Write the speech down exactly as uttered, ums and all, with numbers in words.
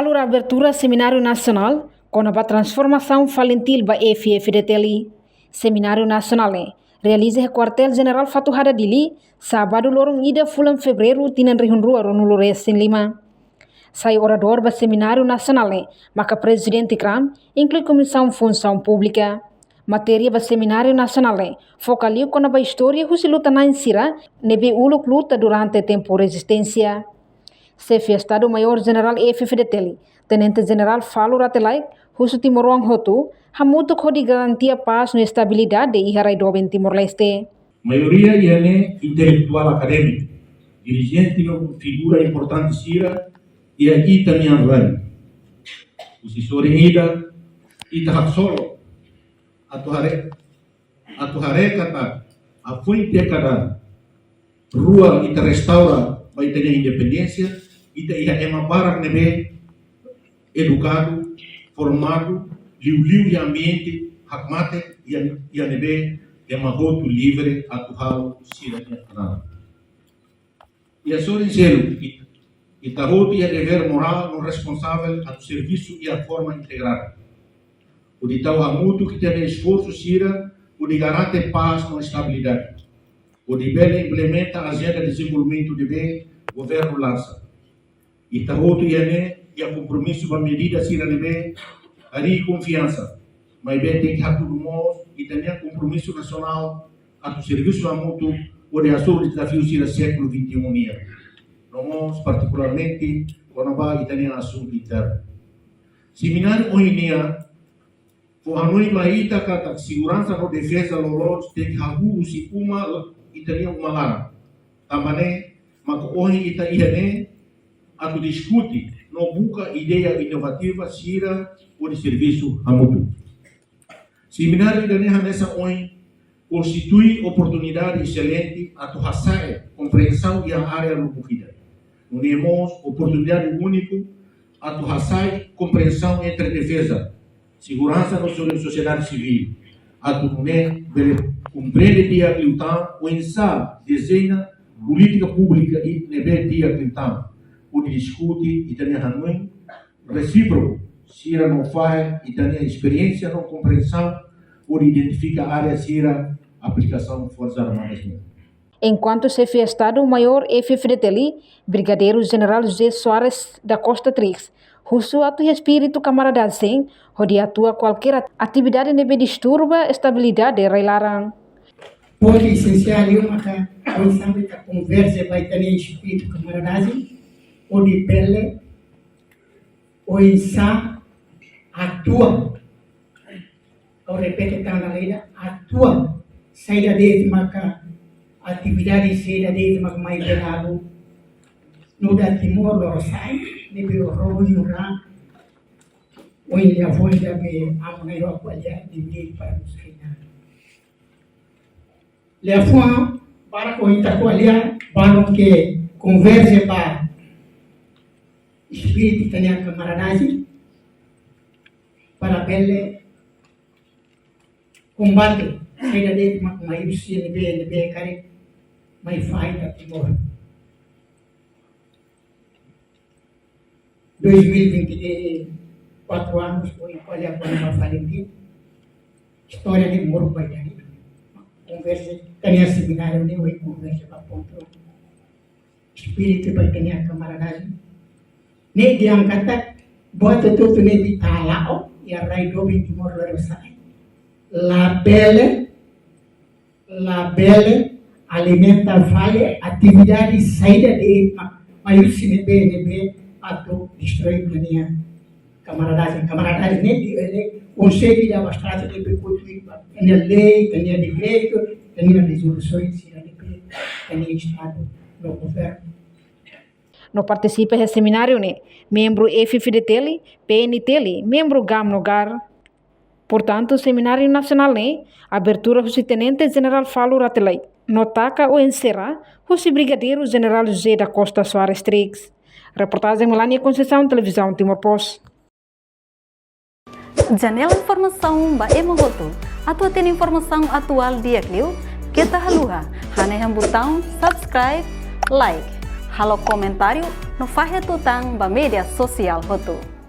Halo abertura Semináriu Nasionál kona-ba transformasaun FALINTIL ba F-FDTL. Semináriu Nasionál ne'e realiza iha Kuartél Jenerál Fatuhada, Dili, sábadu loron ida fulan Fevereiru tinan rihun rua ruanulu resin lima. Sai oradór ba Semináriu Nasionál ne'e maka Prezidente KRAM, inklui Komisaun Funsaun Públika. Matéria ba Semináriu Nasionál ne'e foka liu kona-ba istória husi luta-na'in sira ne'ebé uluk luta durante tempu rezisténsia. Xefe Estadu Maiór Jenerál F-FDTL, Tenente Jenerál Falo Rate Laek, husu timoroan hotu hamutuk hodi garantia pás no estabilidade iha rai doben Timor-Leste. Maioria iha ne'e intelektuál akadémiku, dirijente no figura importante sira iha ita-nia rai. Husi sorin ida, ita haksolok atu haree, atu haree katak hafoin dékada rua ita restaura ba ita-nia independénsia, ita iha ema barak ne'ebé edukadu, formadu, liuliu iha ambiente hakmatek, iha, iha ne'ebé ema hotu livre atu halo sira-nia anal. Iha sorin seluk, it-, ita hotu iha devér morál no responsavel atu servisu iha forma integradu, hodi tau hamutuk ita-nia esforsu sira hodi garante pás no estabilidade, hodi bele implementa ajenda dezenvolvimentu ne'ebé governu lansa. Ita hotu iha ne'e iha kompromisu ba medida sira ne'ebé harii konfiansa, maibé tenke hatudu mós ita-nia kompromisu nasionál atu servisu hamutuk hodi hasoru dezafiu sira sékulu vinte e um nian, no mós partikularmente kona-ba ita-nia asuntu internu. Semináriu ohin nian fó hanoin mai ita katak seguransa no defeza loloos tenke hahú husi uma, ita-nia uma laran. Tanba ne'e maka ohin ita iha ne'e atu diskute no buka ideia inovativa sira hodi servisu hamutuk. Semináriu ida-ne'e hanesan ohin konstitui oportunidade eselente atu hasa'e komprensaun iha área lubuk ida. Nune'e mós oportunidade úniku atu hasa'e komprensaun entre defeza, seguransa no so-, sosiedade sivíl. Atu nune'e bele komprende di'ak liután oinsá dezeña polítika públika i ne'ebé di'ak liután, hodi diskute ita-nia hanoin resíproku sira no fahe ita-nia esperiénsia no komprensaun hodi identifika área sira aplikasaun Forsas Armadas nian. Enkuantu Xefe Estadu Maiór F-FDTL, Brigadeiru Jenerál José Soares da Costa Trix, husu atu iha espíritu kamaradagem hodi atua kualkér at-, atividade ne'ebé disturba estabilidade rai-laran. Pontu esensiál liu maka oinsá ita konversa ba ita-nia espíritu kamaradagem hodi bele oinsá atua, ha'u repete tan dala ida, atua saida de'it maka atividade, saida de'it maka mai berlaku nu'udar Timor lorosa'e, ne'ebé rona ohin liafuan ida be amu nai roko alia di para nos kena. Liafuan barak ohin ita ko'alia, balun ke konversa ba espíritu ita-nia kamaradagem para bele kombate saida de'it mak mai husi ne'ebé, ne'ebé karik mai fahi ita Timor. Dois mil e vinte e quatro anos, ohin ko'alia kona-ba FALINTIL. Istória ne'e moruk ba ita-nia. Konversa, ita-nia semináriu ne'e ohin konversa ba pontu espíritu ba ita-nia kamaradagem. Ne'e dehan katak buat hotu-hotu ne'ebé ita hala'o iha rai doben Timor lorosa'e, labele, labele alimenta fali atividade saida de'it mak mai husi ne'ebé, ne'ebé atu destroi ita-nia kamaradagem, kamaradagem ne'e di, ne'e konsege ida abstrato ne'ebé konstitui ba ita-nia lei, ita-nia dekretu, ita-nia rezolusaun sira ne'ebé ita-nia Estadu no governu. No partisipa iha semináriu ne'e membru F-FDTL, P-NTL, membru GAM no GAR. Portantu, Semináriu Nasionál ne'e abertura husi Tenente Jenerál Falo Rate Laek, no taka ou ensera husi Brigadeiru Jenerál José da Costa Soares Trix. Reportajen Melania Conceição, Televizaun Timor Post. Janela informasaun ba ema hotu. Atu hatene informasaun atuál di'ak liu, keta haluha hanehan butaun subscribe, like, halo komentáriu, no fahe tutan ba média sosiál hotu.